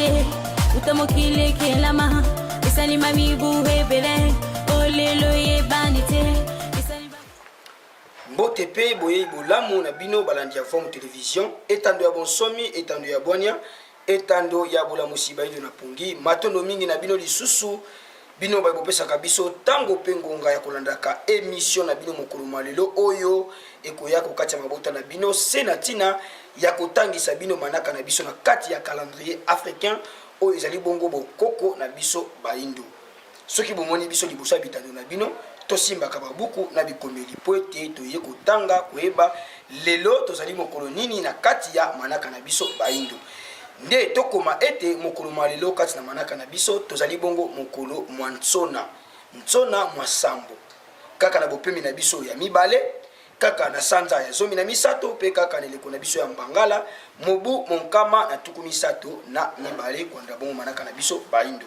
te uta mokili ekelama esalima mibu ebele olelo eyebani te. Mbote pe boyei bolamu na bino balandi ya Vom Television, etando ya bonsomi, etando ya bwania, etando ya bolamusi bayindo na pongi. Matondo mingi na bino lisusu bino baye bopesaka biso tango pe ngonga ya kolandaka emission na bino mokolo mwa lelo oyo ekoya kokati ya mabota na bino se na tina ya kotangisa bino manaka na biso na kati ya calendrier africain oyo ezali bongo bokoko na biso bayindo. Soki bomoni biso liboso ya bitando na bino, tosimbaka babuku na bikomeli mpo ete toye kotanga koyeba lelo tozali mokolo nini na kati ya manaka na biso baindo. Nde tokoma ete mokolo mwa lelo kati na manaka na biso tozali bongo mokolo mwa nsona, nsona mwa sambo, kaka na bopemi na biso ya mibale, Kaka na sanza ya 13 mpe kaka na eleko na biso ya mbangala, mobu monkama na 32, kolanda bongo manaka na biso baindo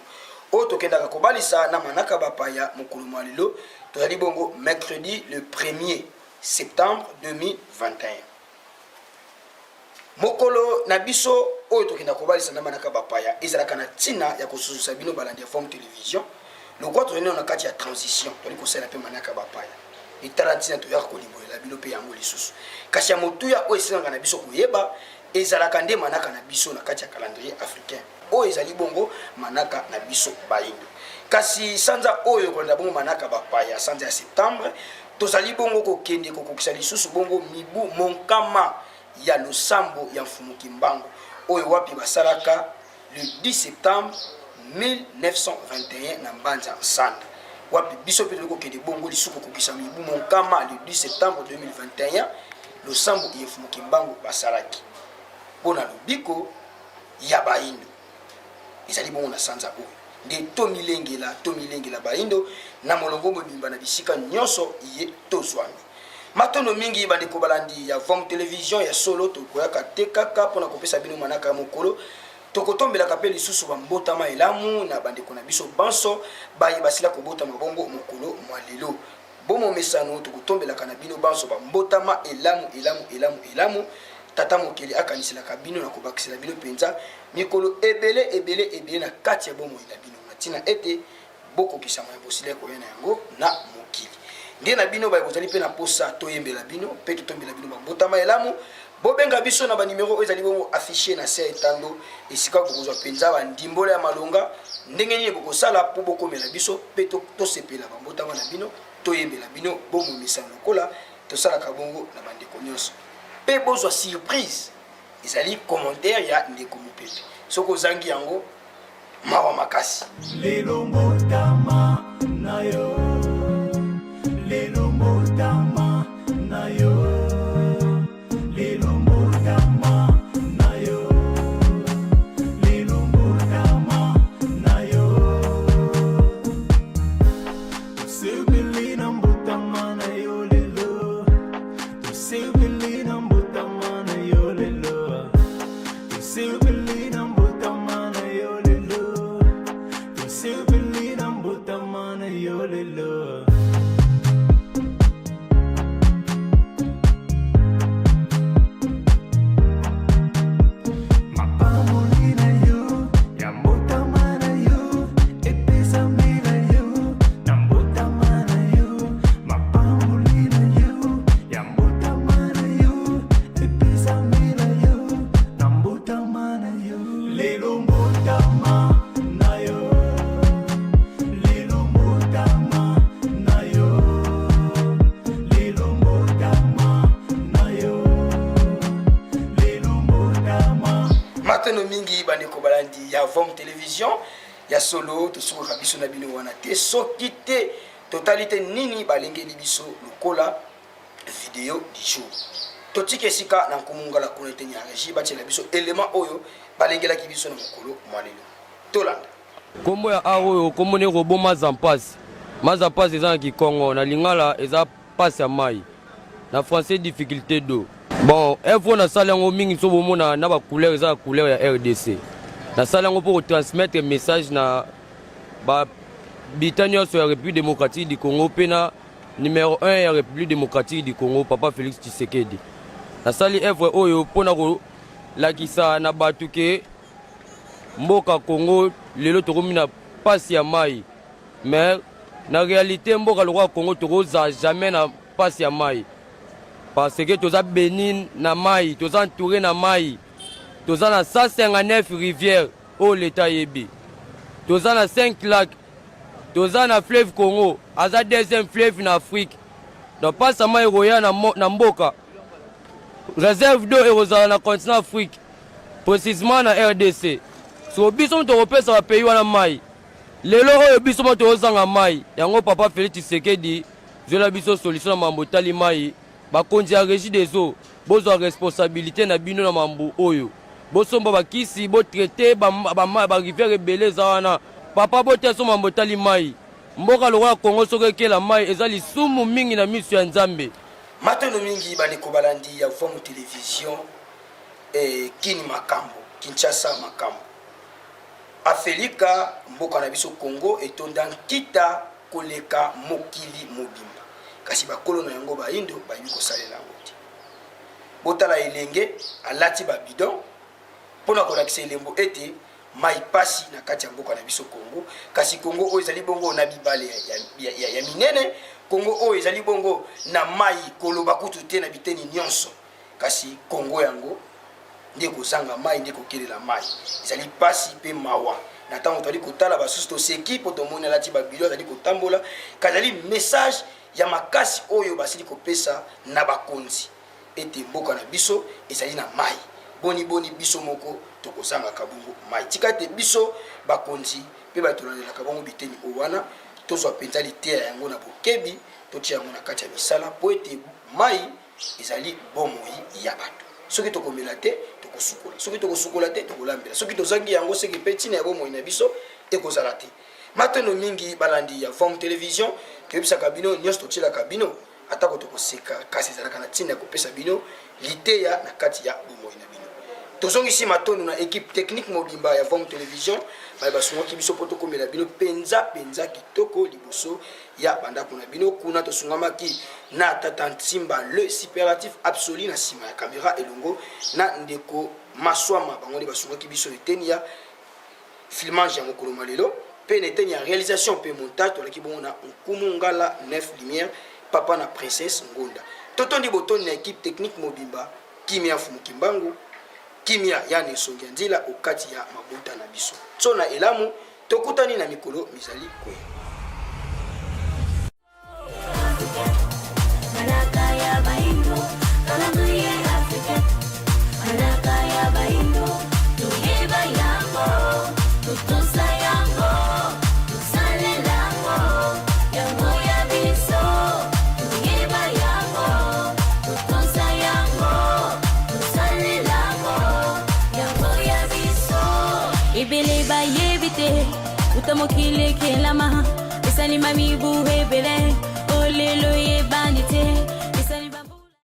oyo tokendaka kobalisa na manaka bapaya. Mokolo mwa lelo tozali bongo mercredi le 1er septembre 2021. Mokolo na biso oyo tokenda kobalisa na manaka bapaya ezalaka na ntina ya kosususa bino balandi ya Forme Television. Lokola tozali nano na kati ya transition, tozali kosalela mpe manaka bapaya. Etala ntina toyaka kolimbolela bino mpe yango lisusu. Kasi ya motuya oyo esengaka na biso koyeba ezalaka nde manaka na biso na kati ya calendrier africain oyo ezali bongo manaka na biso bayindo. Kasi sanza oyo kolanda bongo manaka bapaya, sanza ya septembre, tozali bongo kokende kokokisa lisusu bongo mibu monkama ya losambo ya Mfumu Kimbangu oyo wapi basalaka le 10 septembre 1921 na Mbanza Nsanda, wapi biso mpe tozali kokende bongo lisusu kokokisa mibu monkama le 10 septembre 2021 losambo ya Mfumu Kimbangu basalaki mpo na lobiko ya baindo. Ezali bongo na sanza oyo nde tomilengela, tomilengela baindo na molongo mobimba na bisika nyonso iye tozwami. Matondo mingi bandeko balandi ya Vom Television. Ya solo tokoyaka te kaka mpo na kopesa bino manaka ya mokolo, tokotombelaka mpe lisusu bambotama elamu na bandeko na biso banso baye basila kobotama bongo mokolo mwa lelo. Bo momesano tokotombelaka na bino banso ba mbotama elamu elamu elamu elamu. Tata Mokeli akaniselaka bino na kobakisela bino mpenza mikolo ebele ebele ebele na kati ya bomoi na bino, na ntina ete bokokisa maye bosila koya na yango na mokili. Nde na bino baye bozali mpe na mposa toyembela bino mpe totombela bino ba mbotama elamu, bobenga biso na ba numero oyo ezali bongo affiche na se ya etando, esika bokozwa mpenza ba ndimbola ya malonga ndenge nini bokosala mpo bokomela biso mpe tosepela ba mbotama na bino, toyembela bino bomomesano lokola tosalaka bongo na bandeko nyonso, mpe bozwa surprise ezali commentaire ya ndeko Mopepe. Soki ozangi yango, mawa makasi. Lelo mbotama na yo, lelo mbotama na yo, lelo mbotama na yo, lelo mbotama na yo. Tosepeli na mbotama na yo lelo, tosepeli na mbotama na yo lelo, tosepeli na mbotama na yo lelo, tosepeli na mbotama na yo lelo. Mapamboli na yo ya mbotama na yo epesamela yo na mbotama na yo, mapamboli na yo ya mbotama na yo epesamela yo na mbotama na yo, lelo mbotama na yo, lelo mbotama na yo, lelo mbotama na yo, lelo mbotama. Matondo mingi bandeko balandi ya Vom Television. Ya solo tosukaka biso na bino wana te soki te totali te nini balengeli biso lokola video du jour. Totika esika na nkumu ngala kuna eteni ya regie batiela biso element oyo balengelaki biso na mokolo mwa lelo. Tolanda. Kombo ya art oyo kombo ne robot Mazampasi. Mazampasi eza na kikongo, na lingala eza pasi ya mayi, na français difficulte d'eau. Bon, œuvre oyo nasali yango mingi so bomona na ba couleur eza na couleur ya RDC. Nasali yango mpo ko transmettre message na ba bita nyonso ya République démocratique du Congo mpe na numero 1 ya République démocratique du Congo Papa Félix Tshisekedi. Nasali œuvre oyo mpo na kolakisa na bato ke. Mboka Congo lelo tokomi na pasi ya mai, mais na réalité mboka lokola Congo tokozala jamais na pasi ya mai, parce que toza béni na mai, toza entouré na mai, toza na 159 rivière oyo leta ayebi, toza na 5 lac, toza na fleuve Congo, aza deuxième fleuve na Afrique. Donc pasi ya mai ekoya na mboka, réserve d'eau ekozala na continent Afrique, précisément na RDC. So biso moto tokopesa bapays wana mai. Lelo oyo biso mo tozanga mai yango. Papa Félix Tshisekedi, zwela biso solution na mambo etali mai. Bakonzi ya Régie des eaux, bozwa responsabilité na bino na mambo oyo. Bosomba bakisi, botraiter barivière ebele eza wana. Papa, botia so mambo etali mai. Mboka lokola Kongo, soki ekela mai, eza lisumu mingi na miso ya Nzambe. Matondo mingi, bandeko balandi ya Vomu Télévision, Kini Makambo, Kinshasa Makambo. Afelika, mboka na biso Congo etonda nkita koleka mokili mobimba, kasi bakolo na yango bayindo bayebi kosalela yango te. Botala elenge alati babidon mpona kolakisa elembo ete mai pasi na kati ya mboka na biso Congo. Kasi Congo oyo ezali bongo na bibale ya minene, Congo oyo ezali bongo na mai koloba kutu te na biteni nyonso, kasi Congo yango nde kozanga mai, nde kokelela mai, ezali pasi mpe mawa. Na ntango tozali kotala basusu, toseki mpo tomoni alati babilo, azali kotambola. Kasi ezali message ya makasi oyo basili kopesa na bakonzi ete mboka na biso ezali na mai, boni boni biso moko tokozangaka bongo mai? Tika ete biso bakonzi mpe bato tolandelaka bongo biteni oyo wana, tozwa mpenza liteya yango na bokebi, totia yango na kati ya misala, mpo ete mai ezali bomoi ya bato. Soki tokomela te, tokosukola; soki tokosukola te, tokolambela. Soki tozangi yango, seki mpe ntina ya bomoi na biso ekozala te. Matondo mingi, balandi ya Forme Télévision. Toyebisaka bino nyonso, totielaka bino, atako tokoseka, kasi ezalaka na ntina ya kopesa bino liteya na kati ya bomoi na bino. Tozongisi matondo na équipe technique mobimba ya Vom Télévision, baye basungaki biso mpo tokomela bino mpenza mpenza kitoko liboso ya bandako na bino. Kuna tosungamaki na tata Ntimba, le superlatif absolu, na nsima ya caméra, elongo na ndeko Maswama. Bango nde basungaki biso eteni ya filmage ya mokolo ma lelo. Mpe na eteni ya réalisation mpe montage, tolaki bongo na Nkumu Ngala 9 Lumière, papa na Princesse Ngonda. Totondi botondi na équipe technique mobimba. Kimia Fumu Kimbangu, kimia yani nsongi ya nzela okati ya mabota na biso. Tso na elamu, tokutani na mikolo mizali koya. Manaka ya baindo, calendrier africain. Manaka ya baindo, toyeba yango, totosa yango, tosalela yango, yango ya biso. Toyeba yango, totosa yango, tosalela yango, yango ya biso. Ebele bayebi te uta mokili ekelama, esalima mibu ebele, olelo eyebani te.